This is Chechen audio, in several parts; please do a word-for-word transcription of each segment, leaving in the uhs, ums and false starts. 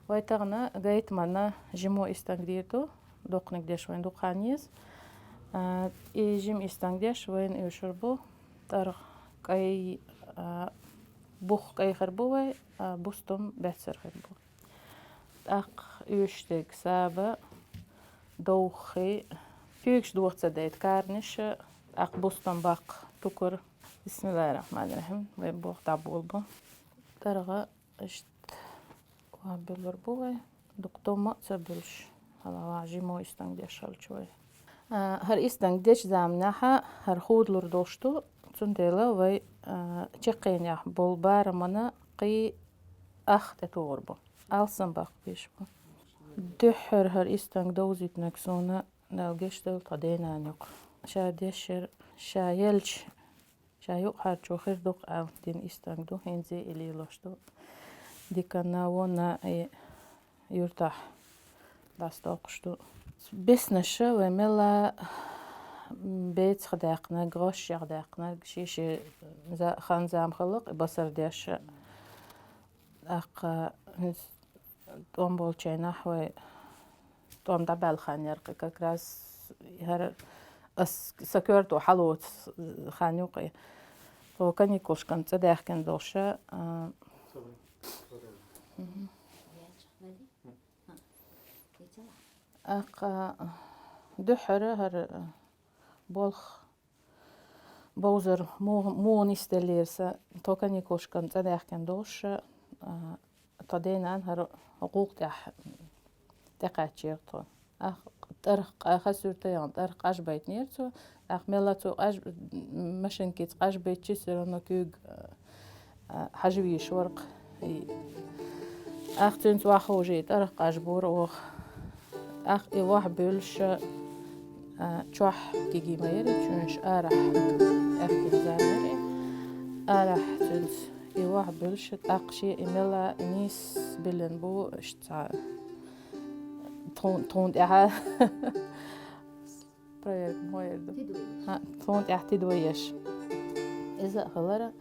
Вай тахан гайтамана жимо истанг дийр ду, доккханиг деш вайна дукха хан еза. А, и жим истанг деш вайна уьшур бу, тӀаргӀа кӀай, а, бух кӀай хир бу вай, а, бустам баьццара хир бу. ТӀаккха уьш дерг саба, довхий, куьйгаш доха ца дайта карниша, тӀаккха бустам баккха тукар. Бисмиллахир-рахманир-рахим, вай бох дӀаболабу. ТӀаргӀа иштта ван буьллур бу вай, дукха тома а ца буьллуш, хьала ван жимо истанг деш хилча вай. А, хӀара истанг деча заманахьа хӀара худалур долуш ду, цундела вай, а, чаккхенехь болу барамана кхий ах тӀетохур бу. Алсам баккха беш бу. Дуьххьара хӀара истанг довзийтинарг суна, Дала гечдойла, тхан денана юкъа. Ша дешара, ша елча, ша юкъахьарчо хир ду-кх аьлла дина истанг ду, хӀинца а и лелош ду. Диканна, вонна и юьртахь дӀасадоккхуш ду. Беснаша вай мелла бецах даьккхинарг, гӀошшех даьккхинарг, шен-шен за-, хан-зама хилла-кх и басар деш. ТӀаккха хӀинца тӀом болчу хенахь вай тӀом дӀабаьлла хан яра-кх, как раз хӀара ас сан коьрто хьалоцу хан ю-кх и. Тхо каникулашкахь цӀа даьхкина долуш, а, мгм. ТӀаккха дуьххьара хӀара болх бовзар муха, муха нисделлера сан, тхо каникулашкахь цӀа даьхкина долуш, а, тхан денана хӀара гӀуллакх тӀехь тӀекхаьчнера тхо. Ах, тӀаргӀа къа-, хасуьрта яхана тӀаргӀа къажбайтинера цо. Ах, мелла цо къаж-, машинкица къажбайтча, всё равно куьйга, а, хьажа вийш вара-кх. И, ах, цуьнца ваха уже тӀаргӀа къажбора оха. Ах, и ваха буьллуш, а, чохь киги ма яра, чуьнаш арахь аьхкина зама яра. Арахь цуьнца и ваха буьллуш, тӀаккха шен и мелла и нийса биллина бу, иштта цхьа тхуна, тхуна тӀаьхьа. Проверка ма яра ду. Тидо еш. ХӀаъ, тхуна тӀаьхьа тидо еш. Иза а хилара,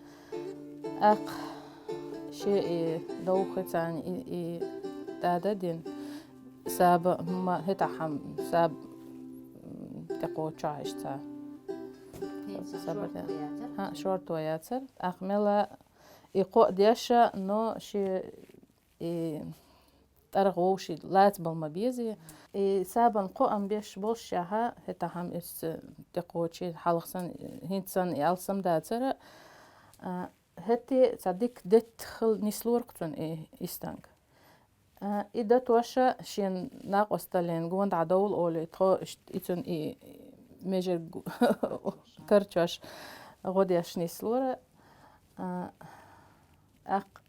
тӀаккха шен и довхий царна и, и тӀада дина, саба хӀума хӀетахь хьама саба, м, тӀекхочуш иштта цхьа. ХӀинца саба шорто дина яцара? ХӀаъ, шорто яцара. ТӀаккха мелла и кхоъ деш, но шен и тӀаргӀа вовшийн лацабала ма безий. И сабан кхоам беш болуш яхьа, хӀетахь хьама иза тӀекхочий, хьалха санна, хӀинца санна и алсам дацара, а, хӀетте а цхьа дика детта хила нислора-кх цунна и истанг. А, и датоша шен накъосталлин гонахь довла олий, тхо ишт-, и цунна и межерг карчош гӀо деш нислора. А, тӀаккха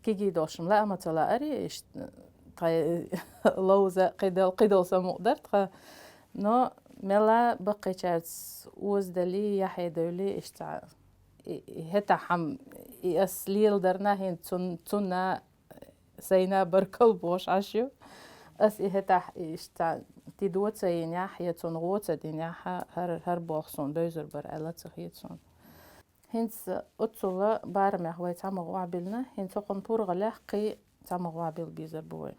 кегий долуш-м лаа ма ца лаара, иштта тхайн ловза кхидолу, кхидолу самукъа дара тхан. Но мелла баккхийчаьрца оза далий, яхье девлий, иштта цхьа и, и хӀетахь хьама, и ас леладарна хӀинца цун-, цунна сайна баркалла бохуш Ӏаш ю. Ас и хӀетахь иштта тидо ца йинехь, я цунна гӀо ца динехь, хӀара, хӀара болх суна девзар бара аьлла ца хета суна. ХӀинца оццула барамехь вай цхьамма гӀо биллина, хӀинца хӀокхунна пургӀалехь кхин цхьамма гӀо билла безар бу вай.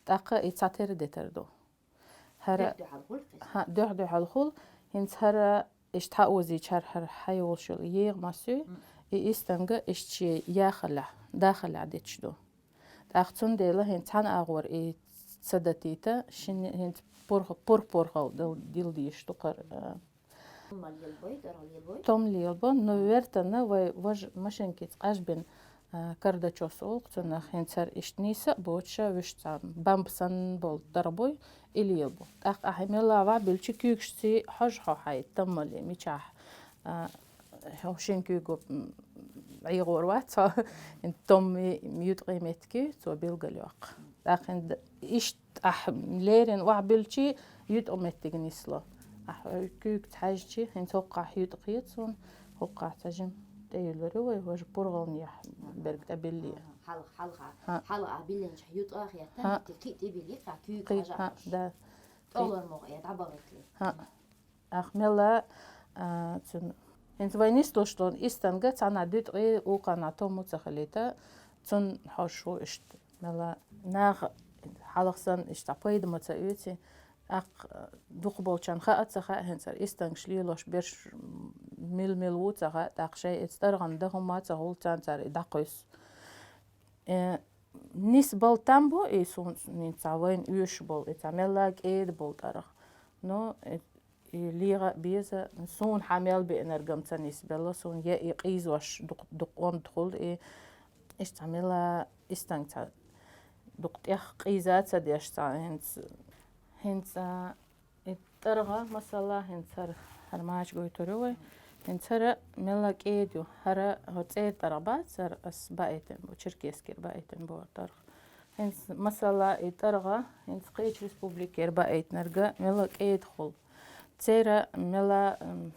ТӀаккха и цхьатера детар ду. ХӀара дуьхь-дуьхьал хуьлу кхин? ХӀаъ, дуьхь-дуьхьал хуьлу. ХӀинца хӀара иштта хьаозийча хӀара, хӀара хьайолуш йолу егӀа массо а, и истанга иштта шен яхаллехь, дахаллехь детташ ду. ТӀаккха цундела хӀинца цхьана агӀор и ца датийта, шина хӀинца пурх-, пурх-пурхалла дал-, дилла дезаш ду кхара, а, Том лелабой, тӀара лелабой? Том лелабо, но вертана вай важа машинкица къажбина, а, кардачос олу-кх цунах, хӀинца хӀара иштта нийса а боцуша, вуьш цхьа бамба санна болу тӀара буй, и лелабо. ТӀаккха ахьа мелла ваьбилчи куьйгашций хьожа хьо хьайн таммале мичахь, а, хьо шина куьйго, м, ӀийгӀор вац хьо, хӀинца томми юткъий меттиг, цо билгалйоккху. ТӀаккха хӀинца д-, иштта ахь леррина охьабуьллучи, юткъа меттиг нисло. Ахь куьйгаца хьаьжчи, хӀинца хӀокхахь юткъа хета суна, хӀокхахь цхьа жима тӀеюьллур ю вай, важа пургӀалнехь берг тӀебилли. Хьалха, хьалха, хӀаъ, хьалха ахь биллинчохь юткъа а хетта, хӀаъ, хӀинца кхин а тӀебилли, кхин куьйга хӀаъ, хьажа а, хӀаъ, да. ТӀолар мохь э дӀабахийтли. ХӀаъ. Ах мелла, а, цуьнан. ХӀинца вай нислуш долу истанга цхьанхьа дуьткъий, укханхьа тому ца хилийта, цунна хьожуш ву иштта. Мелла наха хьалха санна иштта пайда ма ца оьций. ТӀаккха дукхахболчарна хаа а ца хаьа, хӀинца ара истангаш лелош берш мила-мила ву а ца хаьа, тӀаккха шоай эца тӀаргӀан дан хӀума а ца хул, царна цара и дӀакхуьссу. Э, нисбала там бу и суна, суна цхьа вайна оьшуш болу, и цхьа мелла кӀеда болу тӀаргӀа. Но, э, и легӀа а беза, суна хьан мел беънарг-м ца нисбелла, суна я и къийзош дукх-, дукха онда хуьлу, и иштта цхьа мелла истанг цхьа дукха тӀех къийза а ца деш цхьа хӀинца, хӀинца и тӀаргӀа, масала, хӀинца хӀара, хӀара мача гойтур ю вай. ХӀинца хӀара мелла кӀеда ю. ХӀара, хӀара цӀера тӀаргӀа бац, хӀара ас баийтина бу, Черкесскера баийтина бу хӀара тӀаргӀа. ХӀинца, масала, и тӀаргӀа, хӀинца кхечу республикера баийтинарг мелла кӀеда хуьлу. Церан мелла, м,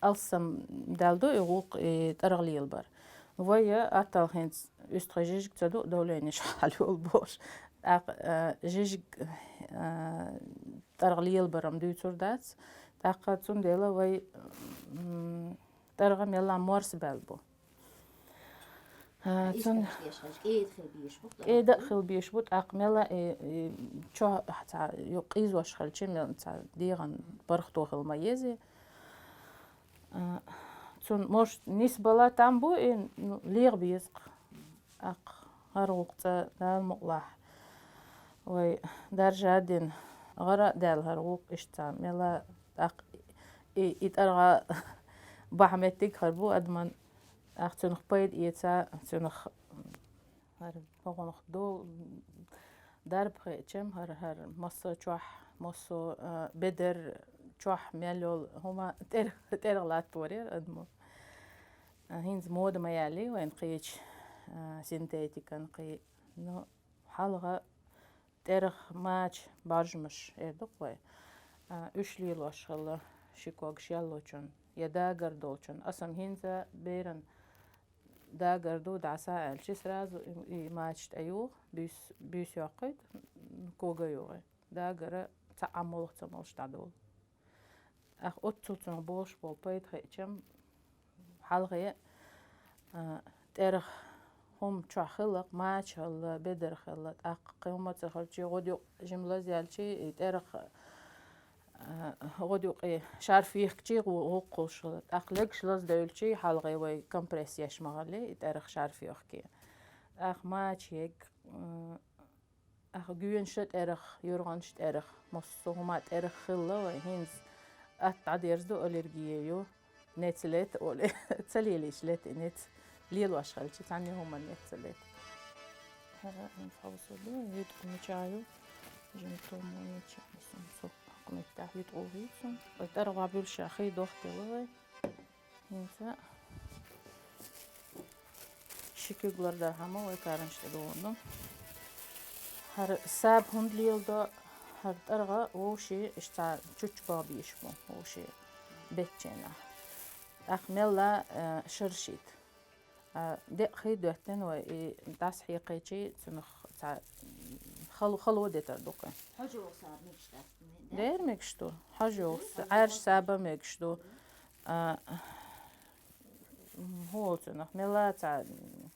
алссам даьлла ду и гӀуллакх, и тӀаргӀа лелабар. Вай, э, атталла хӀинца уьстагӀий жижиг ца ду, давленеш хьал йолу бохуш. ТӀаккха, э, жижиг, э, тӀаргӀа лелабар-м дуьйцур дац. ТӀаккха цундела вай, м, тӀаргӀа мелла морса баьлла бу. А, цун иштта деш хилча, кӀеда хила безаш бу, кӀеда а хила безаш бу, тӀаккха мелла и, и чо-, цхьа, ю-, къийзош хилча, мелла цхьа дегӀан бархто хила ма еза. А, цун, может, нисбала там бу и, ну, легӀа беза-кх. ТӀаккха хӀара гӀуллакх цӀа Дала мукъалахь. Вай даржа а дина, гӀара а даьлла хӀара гӀуллакх иштта цхьа мелла, тӀаккха и, и тӀаргӀа бахьа меттиг хир бу адаман, тӀаккха цунах пайда эца, цунах хӀара богӀунах дол-, дарба хиъча-м, хӀара, хӀара массо а чохь, массо а, а, бедар чохь мел йолу хӀума тӀер-, тӀергӀа латтор яра адамо. А, хӀинца мода ма яьллий вайна кхечу, а, синтетикан кхин. Ну, хьалха тӀерах мача бажамаш эр ду-кх вай. А, уьш лелош хилла ши когаш яллочун я дагар долчун. Аса-м хӀинца беран дагар ду, дӀаса аьлча, сразу и, и мача тӀеюху, буьйс-, буьйса йоккхуьйту, кога юху. Дагара цхьа а молха ца молуш дӀадолу. Ах, оццул цунах болуш болу пайда хиъча-м, хьалхе, а, тӀерах хӀума чохь хилла-кх, мача хилла, бедар хилла, тӀаккха кхин хӀума ца хилчий, гӀодаюкъ жима лазъяьлчий, и тӀерах, а, гӀодаюкъе шарф йихкичий, гӀу-, гӀуллакх хуьлуш хилла. ТӀаккха легаш лаздевлчий, хьалхе вай компресс еш ма хилли, и тӀерах шарф йохке. ТӀаккха мача йиг, м, Аха, гоьнаш а тӀерах, юргӀанаш а тӀерах, массо а хӀума тӀерах хилла вай, хӀинца атта дӀадерза ду, аллергия ю, нец лета олий, ца лелийча лета и нец, лелош хилча, цхьанна хӀуманна нец ца лета. ХӀара хӀинца хьовсур ду, юьтӀа мича ю, жимма томо мича, сан со хӀокху меттехь юьтӀа охьа ю сан. Вай тӀаргӀа буьллуш хи дохделла вай. ХӀинца ши куьг лардархьама вай каранаш тӀе догӀу. ХӀара саба хӀунда леладо, хӀара тӀаргӀа вовший иштта чучча бабийш бу, вовший беттаченахь. ТӀаккха мелла, э, шаршийта. А, декъа хи доьттина вай, и дӀасахьекхайчий, цунах цхьа хало, хало детар ду кхин. Хьожа оха саба мегаш дац, ме-, да? Дера мегаш ду. Хьожа оха са-, Ӏаьржа саба мегаш ду. А, м, хӀу волу цунах, мелла цхьа, м,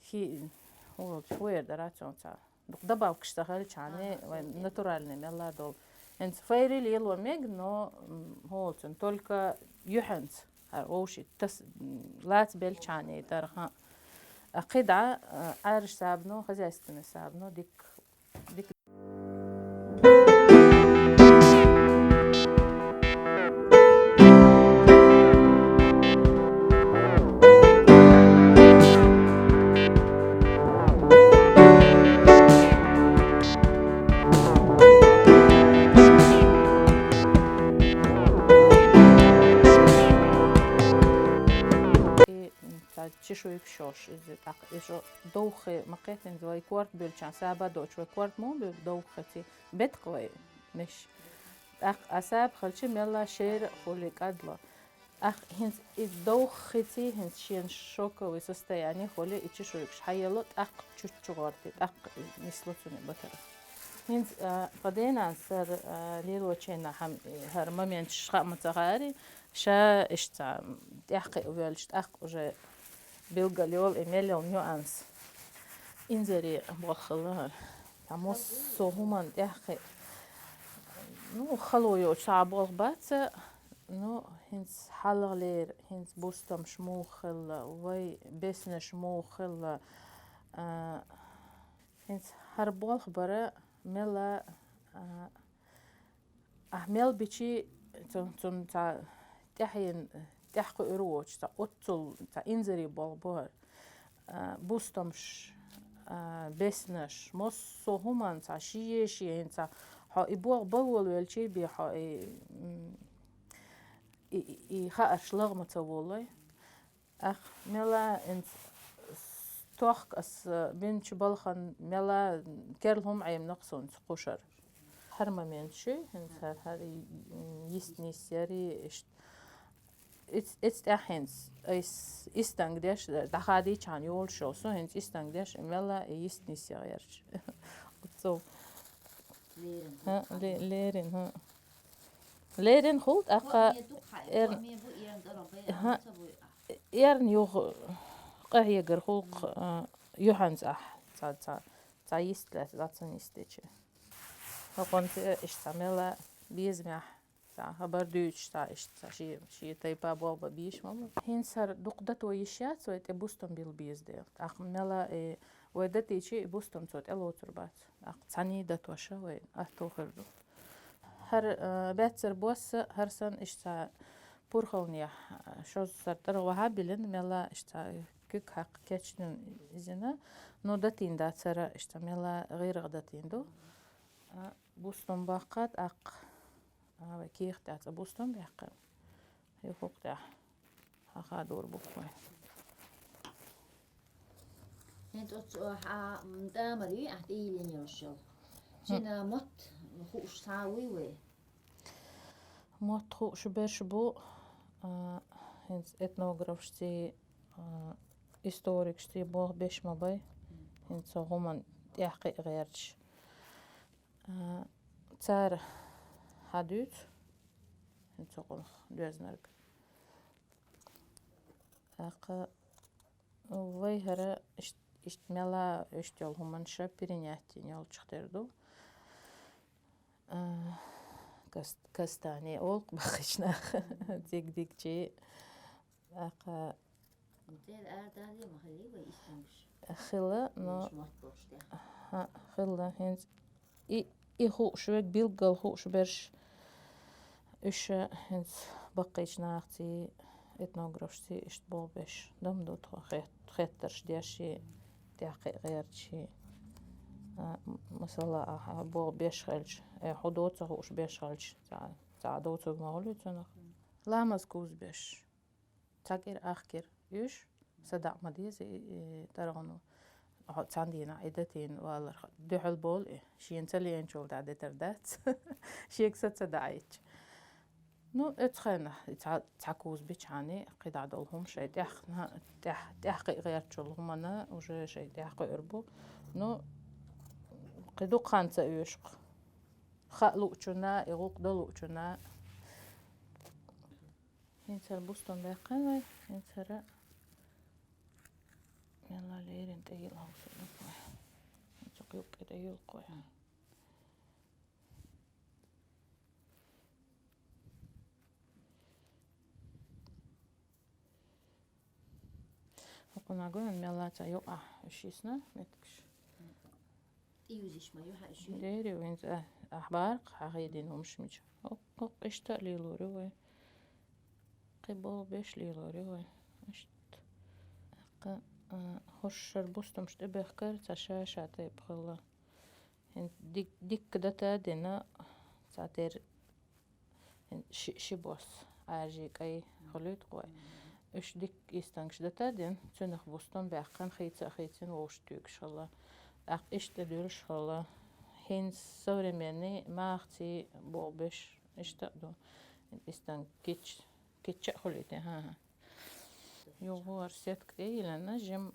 хи-, хӀу волу, хӀу эр дара цунах цхьа. Дукха добавкаш ца хилчхьана, ага, вайн натуральный мелла долу. ХӀинца фейри лело мега, но, м, хӀу волу цунах, только юьхьанца, хӀара вовший тас-, м, лаца белчхьана и тӀаргӀа. А кхидӀа, а, Ӏаьржа сабано, хозяйственный сабано, дикка, дикка. И, м, цхьа чешуйкаш йолуш иза, тӀаккха иза довххе ма кхетта, вай корта буьллучхьана, саба доцуш вай корта муха буьллу довххеций, бетта вай меш. ТӀаккха а саба хилча мелла шера а хуьлий кӀадло. Ах, хӀинца и довххеций, хӀинца шена шоковый состояние хуьлий, и чешуйкаш хьаелло, тӀаккха чуччу гӀорти, тӀаккха и нисло цуьнан батарах. ХӀинца, а, тхан денан сара, а, лелоченахь хьан, и, хӀара моменташ хаа ма ца гӀари, ша иштта тӀаьхьакхиа воьлча, тӀаккха уже билггал йолу и мел йолу нюанс. Инзаре болх хилла хӀара. Массо а хӀуманна тӀехь кхы, ну, хало йоцуш цхьа болх бац, ну, хӀинца хьалхалера, хӀинца бустамаш муха хилла, вай беснаш муха хилла, а, хӀинца хӀара болх бара мела, а, Ахь мел бичи, цу-, цунна цхьа тӀаьхьен-, тӀаьхьакхуьур воцуш, цхьа оццул, цхьа инзаре болх бу хӀара. А, бустамаш, а, беснаш, массо а хӀуманна цхьа шен-шен, хӀинца хьо и болх бан волавелчий бен хьо и, м, и, и, и хаарш лахма ца воллой. Ах, мела инц тохк ас, э, бинчу балхан мела керла хӀума Ӏемнакх сонца кхушар. ХӀара момент ши, хӀинца хӀара, хӀара, м, йист нисъяри, ишт-, иц-, иц тӀехь хӀинца, айс истанг деш, дӀахадийчхьана йолуш йо, со хӀинца истанг деш, мела и йист нисъягӀерча. Оццул. Лерин. ХӀа, ле-, лерин, хӀа. Лерин хул, тӀаккха Хо, ме дукха хьаьа, эр-, хо, ме бу, эр дара бе, хӀа. Ца буй, а. Эрна юха къахьегар хӀуллакх, а, юьхьанца ахь, ца, ца, ца йист лаьцна, ца йист дечи. ХӀокхунца иштта мела безамехь, ца хабар дуьйцуш, ца иштта, ца ши, ши тайпа болх бан бийш ма бу. ХӀинца хӀара дукха дато йиш яц вай тӀе бустам билла беза дела. ТӀаккха мела, э, вай датийчи и бустам цо тӀелоцур бац. ТӀаккха цхьаьний датоша вай атто хир ду. ХӀара, э, баьццара босса, хӀара санна иштта пурхалнехь, э, шозза сар тӀара ваха а биллина, мела иштта куьг хьакха кечдина изина, но датийна дац хӀара, иштта мела гӀиргӀа датийна ду. А, бустам баккха тӀаккха, а, вай кехат тӀехь цкъа бустам баьккхина. Юха хӀокху тӀехь хьахадор бу вай. ХӀинца оцу хьа, м, тӀамар юй ахь тӀейиллина йолуш йолу? Хм. Цуьнан мотт хууш схьа вуй вай? Мотт хууш берш бу, а, хӀинца этнографашций, а, историкашций болх беш ма бай. Мгм. ХӀинца цу хӀуманна тӀехь кхиа гӀерташ. А, цара хьадуьйцу, хӀинца цу къонах доьзнарг. ТӀаккха вай хӀара ишт-, иштта мела иштта йолу хӀуманаш перенять йина йолчух тера ду. А, кас-, кастане олу баккхийчу наха. Цига дигчи. ТӀаккха Церан арадале ма хилий вай истангаш? Хила, но Уьш мотт болуш тӀехь. Хьа, хила, хӀинца и, и хууш верг, билггал хууш берш, уьш хӀинца баккхийчу нахаций, этнографашций иштта болх беш, дам ду тхо хет-, хеттарш деш и, тӀехь кхиа гӀерташ и. А, м-, масала, ахьа болх беш хилча, э, хьо доцу хууш беш хилча, цхьа, цхьа доцург ма хуьлу цунах. Ламаз куз беш. Цхьа кӀира, ах кӀира уьш, са даа ма деза и, и тӀаргӀано. Хьо цхьана дийнахь и датийна валарх дуьхьал болу и, шена ца леанчул дӀа детар дац. Шега са ца даӀийча. Ну, оцу хенахь и цхьа, цхьа куз бичхьана, кхидӀа долу хӀума шайн тӀехь, тӀехь, тӀехь кхиа гӀертачул хӀуманна уже шайн тӀехь кхуьур бу. Ну, кхин дукха хан ца оьшу-кх. Хаа луучунна, и гӀуллакх дан луучунна. ХӀинца хӀара бустам баьккхина вай, хӀинца хӀара мелла лерина тӀе йила хьовсур ду вай. ХӀинца кхин юккъе тӀе йилкх вай. ХӀокхунна гуьйна мелла цхьа юкъахь уьш йисна меттигаш. ТӀеюзуш ма ю хьан уьш? Дери винца ахь баркх, хьан хедина хӀумаш мича. ХӀокху иштта а лелор ю вай. Кхин болу беш лелор ю вай. Иштта. Кхин, а, хӀорш шара бустамаш тӀебехкара цхьа ша-ша тайпа хилла. ХӀинца дик-, дикка дата а дина, цхьа тера хӀинца ши, ши бос, Ӏаьржий кӀай хуьлуьйту-кх вай. Уьш дикка истангаш дата а дина, цуьнах бустам баьккхина, хийца а хийцина вовшах туьйгуш хилла. ТӀаккха иштта тӀедуьллуш хилла. ХӀинца современный, махаций болх беш, иштта а ду. Истанг кич-, кичча а хуьлуьйту, хӀан-хӀа. Юха хӀара сетка тӀейиллина, жим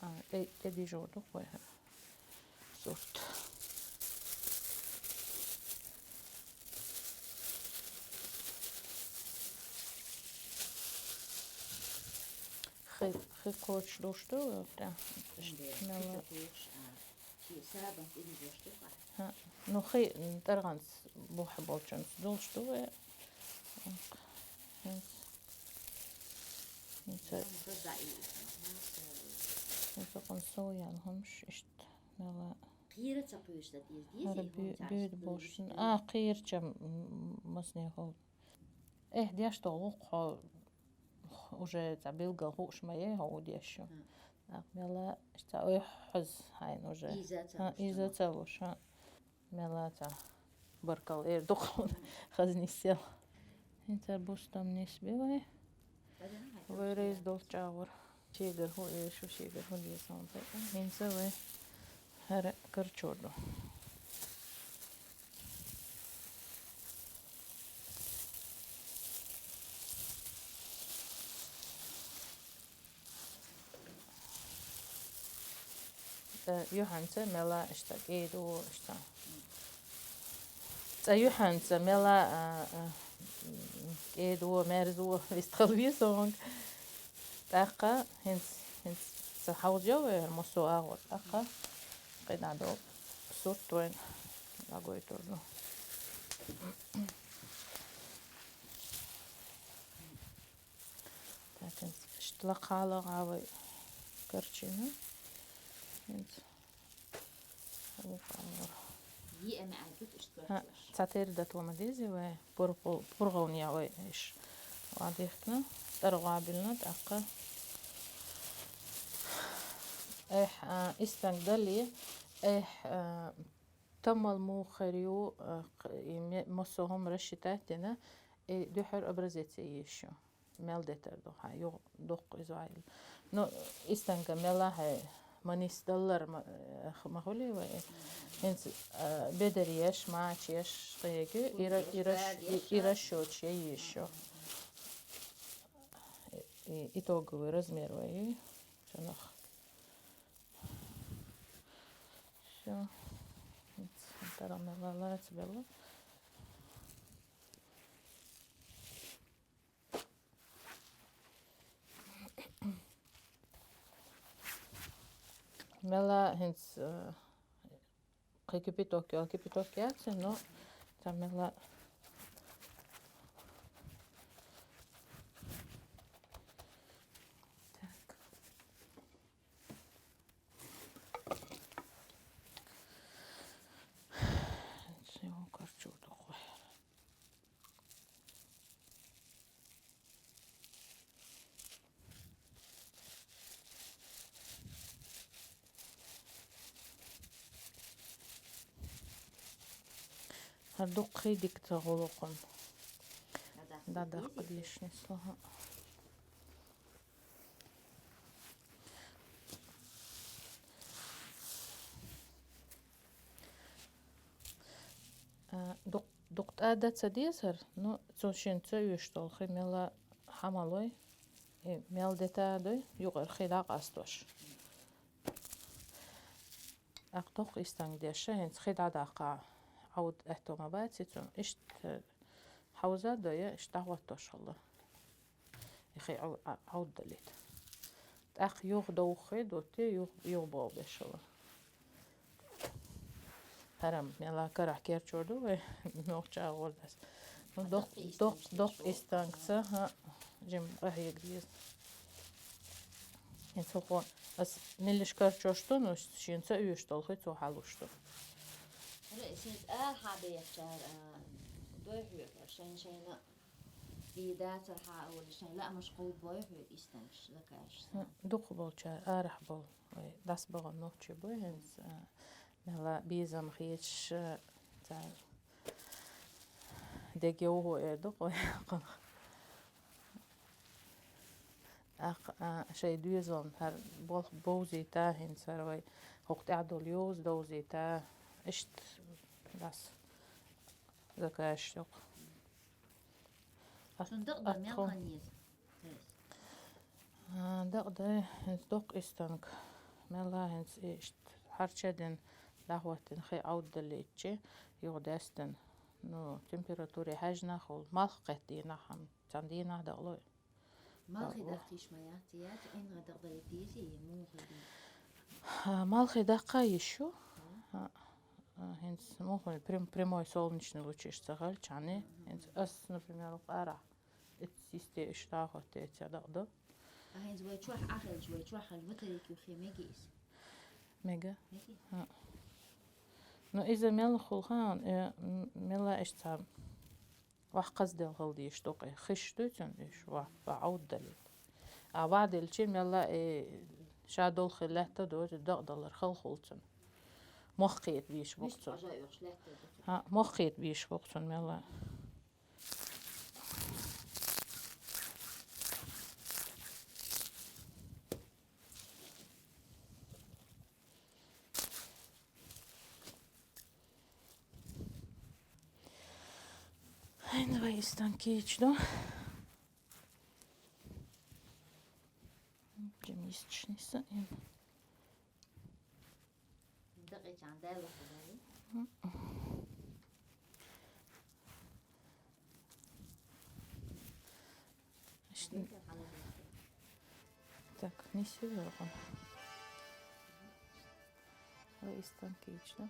А, тӀе, тӀедижур ду-кх вай хӀара сурт. Хи, хи кхочуш долуш ду вай тӀе? Ишта мелла. Сабан тӀе дӀадош ду-кх. ХӀаъ. Ну, хи, тӀаргӀанца бухь болчунца долуш ду вай. ХӀинца, хӀинца, Ма хаза и. хӀинца къун сов яьлла хӀумаш иштта мела. Кхера ца кхуьйсу дан иза деза ХӀара и хӀума цхьа буьйда сту болуш. вуьшта. А, кхерча м, масне хӀу. Эхь, деш долу гӀуллакх хьо уже цхьа билггал хууш ма яй, хьо ву деш ю. ТӀаккха мела, ца ойхьа хьоза хьайна уже. Иза ца ХӀаъ, луш иза цунах. Ца луш, хӀаъ. Мела ца баркалла эр ду хьуна, хаза нисъелла. ХӀинца бустам нисбе вай. Вай рейс долчу агӀор. Шегара хӀун эшу, шегара хӀун деза хьуна тӀе. ХӀинца вай хӀара карчор ду. Э, юьхьанца мела иштта кӀеда, иштта. Цкъа юьхьанца мела, а, а, м, кӀеда, мерза, вистхила веза хьуна. ТӀаккха хӀинца, хӀинца ца хьовзайо вай хӀара массо а агӀор. ТӀаккха кхидӀа долу сурт вайна дӀагойтур ду. Так, хӀинца иштта лакхахьа лахьа вай карчийна. ХӀинца. Вукхара. Йиъ маьӀна ду иштта ХӀаъ, карчош. цхьатерра дато ма дезий вай, пургъу-, пургӀалне вай иш. ВӀадихкина, тӀара гӀобиллина, тӀаккха. Эхь, а, истанг дале, эхь, а, таммал муха хир ю, а, кх-, и ме-, массо а хӀума рассчитать дина, и дуьххьара образец езаш ю. Мел детар ду хьан, юха дуккха иза ваьлла. Ну, истанга мела хьай, ма нисдаллар ма, э, ма хуьлий вай. ХӀинца, э, бедар еш, мача еш, къеги, и ра-, и раш-, и, и расчёташ еш ю. И итоговый размер вай, чунах. Всё. ХӀинца тара мела лаца белла. Мела хӀинца, э, кхин кипяток йо, кипяток яц, но цхьа мела. Так. Цхьа карчор ду-кх вай. ХӀара дуккха дика ца гӀулакхана. ДӀадаккха дезаш нисло, хӀаъ. А, дукх-, дукха тӀада ца дезара, ну, цо шен ца оьшуш долу хи мела хьамалой, и мел детадой, юкъара хи дӀакъастош. ТӀаккха доккха истанг деш, хӀинца хи дӀадаккха Ӏовд аьтто ма бац и цунна. Иштта хьовзадой, иштта дӀахӀоттош хилла. И хи Ӏов-, а, Ӏовдалийта. ТӀаккха юха довха хи дутти, юха, юха бовла беш хилла. ХӀара-м мела карахь керчор ду вай, нохча агӀор дас. Ну, доккха, доккха, доккха истанг ца, хӀаъ, жимма къахьега деза. ХӀинца хӀокхо ас меллиш карчош ду, ну, шен ца оьшуш долу хи цо хьалуш ду. ХӀара, шен арахьа бехачара, а, дой хьоьга, шайн-шайна дийр дацара хьа а олуш, шайн лаамаш кховдабой хьоьга истангаш, закажаш. ХӀаъ, дукха болчара арахь болу, вай дӀасабахана нохчий бу хӀинца, а, мела безам хеташ, а, цара дегайовхо эр ду-кх вай кхунах. ТӀаккха, а, шайн доьзална хӀара болх бовзийта, хӀинца хӀара вай хӀокху тӀехь долу йоза довзийта, иштта дас закажаш йоккху. Цунна дакъа дай мел хан еза? А, дакъа дай, хӀинца доккха истанг. Мела хӀинца иштта хьарча дина, дӀахӀоттина хи Ӏовдаллийтчи, юха даьстина. Ну, температуре хьаьжнах хуьлу, малх кхетта дийнахь хьан, цхьана дийнахь дакъалой. Малхе даккха йиш ма яц, яц, инна дакъа дай дезий, муха хир ю? А, малхе даккха йиш ю. А, а, хӀинца мухули прям-, прямой солнечный лучиш ца хилчани. ХӀинца ас, например, къара. Эцис те иш дагӀа те ца дагӀа. А хӀинца вай чохь ахилча, вай чохь хилча, батарейки юхе меги иза? Мега? Меги. А. Ну, иза мел хулхан, э, м-, мела иш ца вахкъаз дел хал деш докъе. Хиш дуйцун иш, ва, ва гӀавддалил. А ва делчи мела, э, ша долхи лаьтта дори дагӀдалар хал хулцун. Мохкхет беш букцун. Ха, мохкхет беш букцун мела. Ай, давай истан кийч, да? Джем истшниса им. Дакъи чан дала худали. Ишт-, так, не серьёзно. Ай, истан кийч, да?